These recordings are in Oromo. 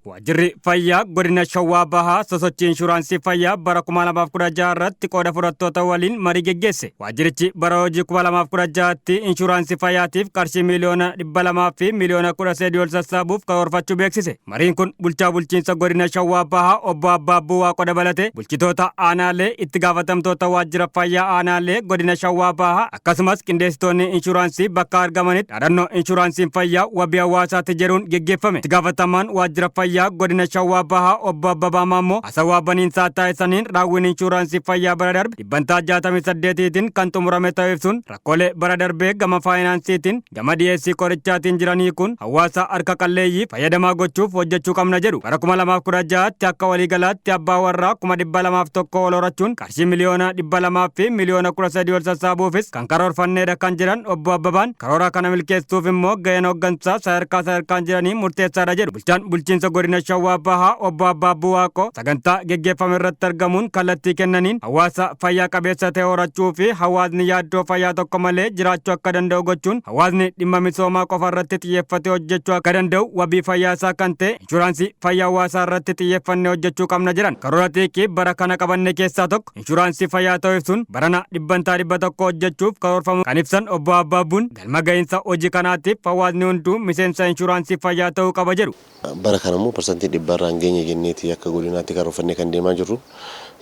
Waajjirri Fayyaa Godina Shawaa Bahaa sosochii inshuraansii fayyaa bara 2016 irratti qooda fudhattoota waliin marii geggeesse. Waajjirichi bara hojii 2016tti inshuraansii fayyaatiif qarshii miiliyoona 200 fi miiliyoona 13 ol sassaabuuf karoorfachuu beeksise. Mariin kun bulchaa bulchiinsa godina Shawaa Bahaa obbo Abbaabbuu Waaqoo dabalatee bulchitoota aanaalee, itti gaafatamtoota waajjira fayyaa aanaalee godina Shawaa Bahaa akkasumas qindeessitoonni inshuraansii bakka argamanitti dhaadannoo inshuraansiin fayyaa wabii hawaasaati jedhuun geggeeffame. Itti gaafatamaan waajjira fayyaa godina Shawaa Bahaa obbo Abbabaa Maammoo hasawaa baniinsaa taasisaniin raawwiin inshuraansii fayyaa bara darbe dhibbantaa 68tiin kan xumurame ta'uu ibsuun rakkoolee bara darbee gama faayinaansiitiin gama dhiyeessii qorichaatiin jiran hiikuun hawaasa harka qalleeyyii fayyadamaa gochuuf hojjechuu qabna jedhu. Bara 2016tti akka waliigalaatti abbaa warraa 201,000 ol horachuun qarshii miliyoona 200 fi miliyoona 13 ol sassaabuufis kan karoorfanneedha kan jedhan obbo Abbabaan, karoora kana milkeessuuf immoo gaheen hoggansaa sadarkaa sadarkaan jiranii murteessaadha jedhu. Bulchaan bulchiinsa godina Shawaa Bahaa obbo Abbaabbuu Waaqoo sagantaa geggeeffame irratti argamuun kallattii kennaniin hawaasa fayyaa qabeessa ta'e horachuu fi hawaasni yaaddoo fayyaa tokko malee jiraachuu akka danda'u gochuun hawaasni dhimma misoomaa qofa irratti xiyyeeffatee hojjechuu akka danda'u wabii fayyaa isaa kan ta'e inshuraansii fayyaa hawaasaa irratti xiyyeeffannee hojjechuu qabna jedhan. Karoora xiiqii bara kana qabanne keessaa tokko inshuraansii fayyaa ta'uu ibsuun barana dhibbantaa 100 hojjechuuf karoorfamu kan ibsan obbo Abbaabbuun galma ga'iinsa hojii kanaatiif hawaasni hunduu miseensa inshuraansii fayyaa ta'uu qaba jedhu. Bara kana immoo parsantii dhibbarraan geenye jenneeti akka godinaatti karoorfannee kan deemaa jirru.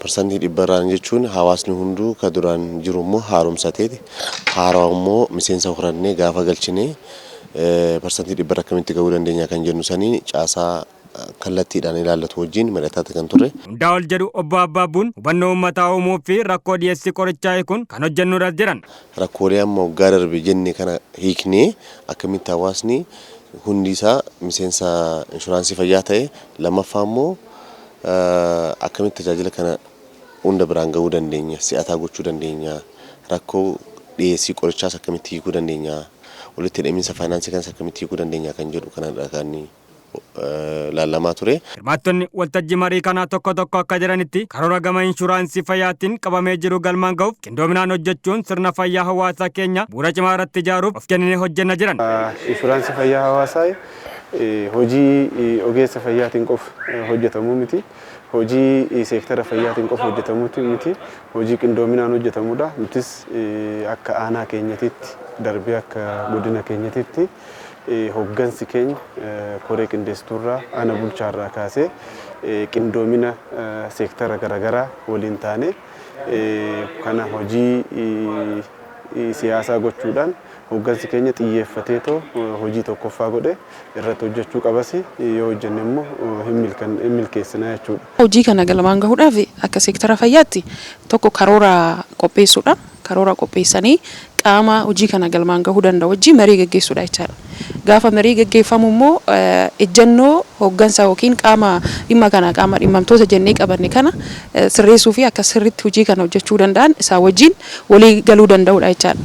Parsantii dhibbarraan jechuun hawaasni hunduu ka duraan jiru immoo haaromsateeti. Haarawaa immoo miseensa horannee gaafa galchinee parsantii dhibbarra akkamitti gahuu dandeenya kan jennu sanii caasaa kallattiidhaan ilaallatu wajjin mari'ataati kan turre. Hundaa ol jedhu obbo Abbaabbuun hubannoo uummataa uumuu fi rakkoo dhiyeessii qorichaa hiikuun kan hojjennudhas jedhan. Rakkoolee amma waggaa darbe jenne kana hiiknee akkamitti hawaasni hundi isaa miseensa inshuraansii fayyaa ta'e, lammaffaa immoo akkamitti tajaajila kana hunda biraan gahuu dandeenya, si'ataa gochuu dandeenya, rakkoo dhiyeessii qorichaas akkamitti hiikuu dandeenya, walitti hidhamiinsa faayinaansii kanas akkamitti hiikuu dandeenya kan jedhu kanadha kan laallamaa ture. Hirmaattonni waltajjii marii kanaa tokko tokko akka jedhanitti karoora gama inshuraansii fayyaatiin qabamee jiru galmaan gahuuf qindoominaan hojjechuun sirna fayyaa hawaasaa keenya bu'uura cimaa irratti ijaaruuf of kenninee hojjenna jedhan. Inshuraansii fayyaa hawaasaa hojii ogeessa fayyaatiin qofa hojjetamuu miti. Hojii seektara fayyaatiin qofa hojjetamuu miti. Hojii qindoominaan hojjetamudha. Nutis akka aanaa keenyatitti darbee akka godina keenyatitti hoggansi keenya koree qindeessituurraa ana bulchaarraa kaasee qindoomina seektara garaagaraa waliin taane kana hojii siyaasaa gochuudhaan hoggansi keenya xiyyeeffateetoo hojii tokkoffaa godhe irratti hojjechuu qabas, yoo hojjenne immoo hin milkeessina jechuudha. Hojii kana galmaan gahuudhaaf akka seektara fayyaatti tokko karoora qopheessuudha. Karoora qopheessanii qaama hojii kana galmaan gahuu danda'u wajjin marii geggeessuudha jechaadha. Gaafa marii geggeeffamu immoo ejjennoo hoggansa yookiin qaama dhimma kana qaama dhimmamtoota jennee qabanne kana sirreessuu fi akka sirriitti hojii kana hojjechuu danda'an isaa wajjin walii galuu danda'uudha jechaadha.